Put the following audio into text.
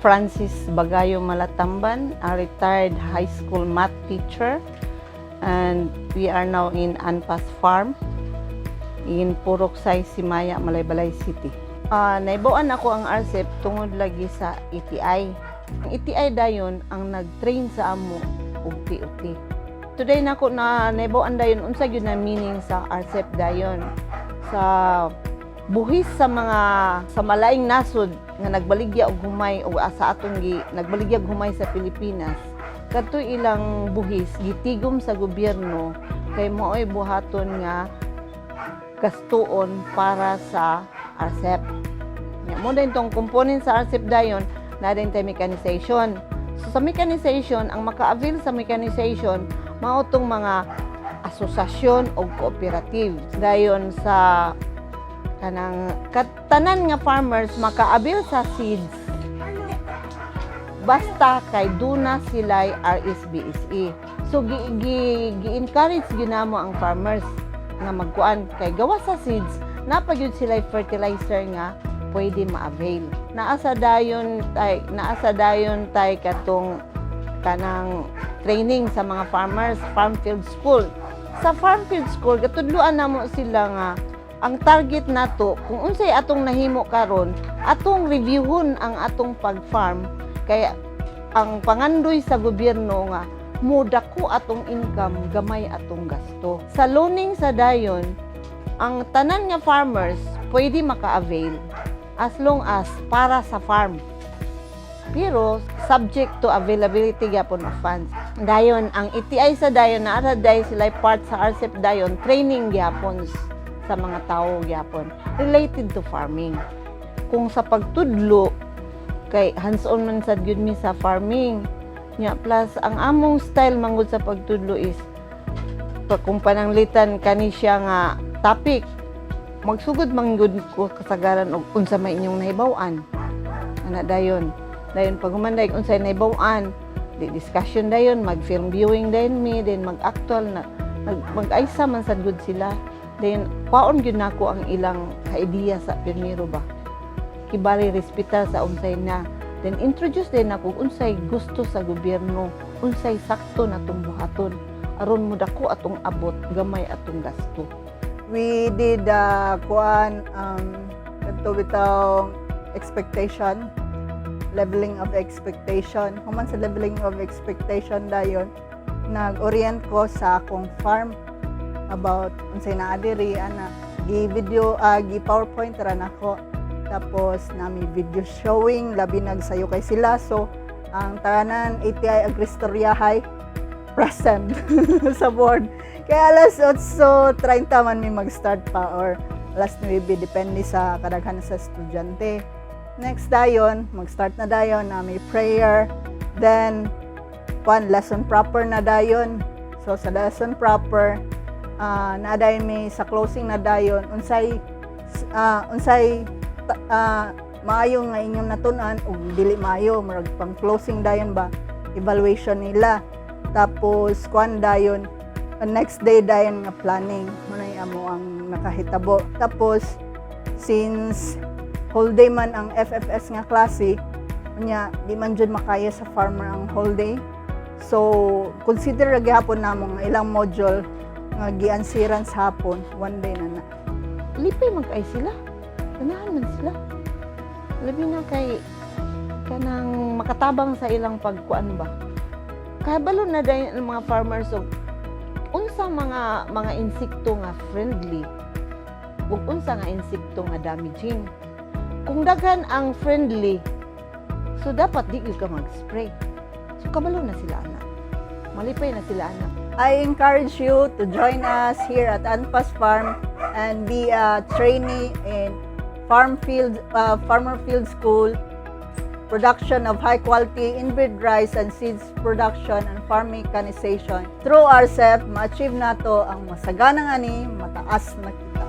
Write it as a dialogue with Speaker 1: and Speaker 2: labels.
Speaker 1: Francis Bagayo Malatamban, a retired high school math teacher, and we are now in Anpas Farm in Purok Sais, Simaya, Malaybalay City. Nahibaw-an nako ang RCEP tungod lagi sa ATI. Ang ATI dayon ang nag-train sa amo og TOT. Today nako na nahibaw-an dayon unsa gyud na meaning sa RCEP dayon sa buhis sa mga sa malaing nasod nga nagbaligya og humay og sa atong gi nagbaligya og humay sa Pilipinas. Kadto ilang buhis gitigom sa gobyerno kay mao'y buhaton nga gastuon para sa RCEP. Nya mao din tong component sa RCEP dayon na din tay mechanization. So sa mechanization, ang maka-avail sa mechanization mao tong mga asosasyon o cooperative. Dayon sa kanang katanan nga farmers maka-avail sa seeds basta kay duna sila'y RSBSE. So gi, gi, gi-encourage gyud namo ang farmers nga magkuan kay gawas sa seeds naa pa gyud sila fertilizer nga pwede ma-avail. Naa sa dayon tay katong kanang training sa mga farmers, farm field school. Sa farm field school gatudloan namo sila nga ang target nato kung unsay atong nahimo karon, atong reviewhon ang atong pag-farm kay ang pangandoy sa gobyerno nga mudako atong income, gamay atong gasto. Sa loaning sa dayon, ang tanan nga farmers pwede maka-avail as long as para sa farm. Pero subject to availability gyapon of funds. Dayon ang ATI sa dayon naa dayon sila part sa RCEP dayon, training gyapon sa mga tao gyapon related to farming. Kung sa pagtudlo kay hands-on man sad gyud mi sa farming. Nya plus ang among style manggod sa pagtudlo is kung pananglitan kani siya nga topic, magsugod man gud ko kasagaran og unsa may inyong nahibaw-an ana. Dayon pag human dayon unsay nahibaw-an, di discussion dayon, mag film viewing dayon mi, then mag actual na mag-aysa man sad gud sila. Then kwaon gyud nako ang ilang idea sa pirmiro ba, kibali respetar sa unsay na, then introduce din nako unsay gusto sa gobyerno, unsay sakto natong buhaton aron mo dako atong abot, gamay atong gasto.
Speaker 2: We did kuan kadto bitawng expectation, leveling of expectation. Human sa leveling of expectation, dayon nag-orient ko sa akong farm about unsay naa diri ana. Gi video, gi PowerPoint ra nako, tapos nami video showing, labi nagsayo kay sila. So ang tanan ATI Agristoryahay present sa board. Kaya alas 8:30 man mi mag-start pa or alas 9, depende sa kadaghan sa estudyante. Next dayon, mag-start na dayon na may prayer. Then kuan, lesson proper na dayon. So sa lesson proper, na dayon may sa closing na dayon unsay maayo nga inyong natun-an ug dili maayo, murag pang closing dayon ba, evaluation nila. Tapos kuan dayon, next day dayon nga planning mao na amo ang nakahitabo. Tapos since whole day man ang FFS nga klase unya, di man jud makaya sa farmer ang whole day, so consider ra gihapon namo nga ilang module nga giansiran sa hapon, one day na na.
Speaker 1: Lipay man kay sila, ganahan man sila, labi na kay kanang makatabang sa ilang pagkuan ba. Kabalo na dayon ang mga farmers og unsa mga insekto nga friendly ug unsa nga insekto nga damaging. Kung daghan ang friendly, so dapat di gyud ka mag-spray. So kabalo na sila ana, malipay na sila ana.
Speaker 2: I encourage you to join us here at Anpas Farm and be a trainee in farmer field school, production of high quality inbred rice and seeds production and farm mechanization. Through RCEP, ma-achieve nato ang masaganang ani, mataas na kita.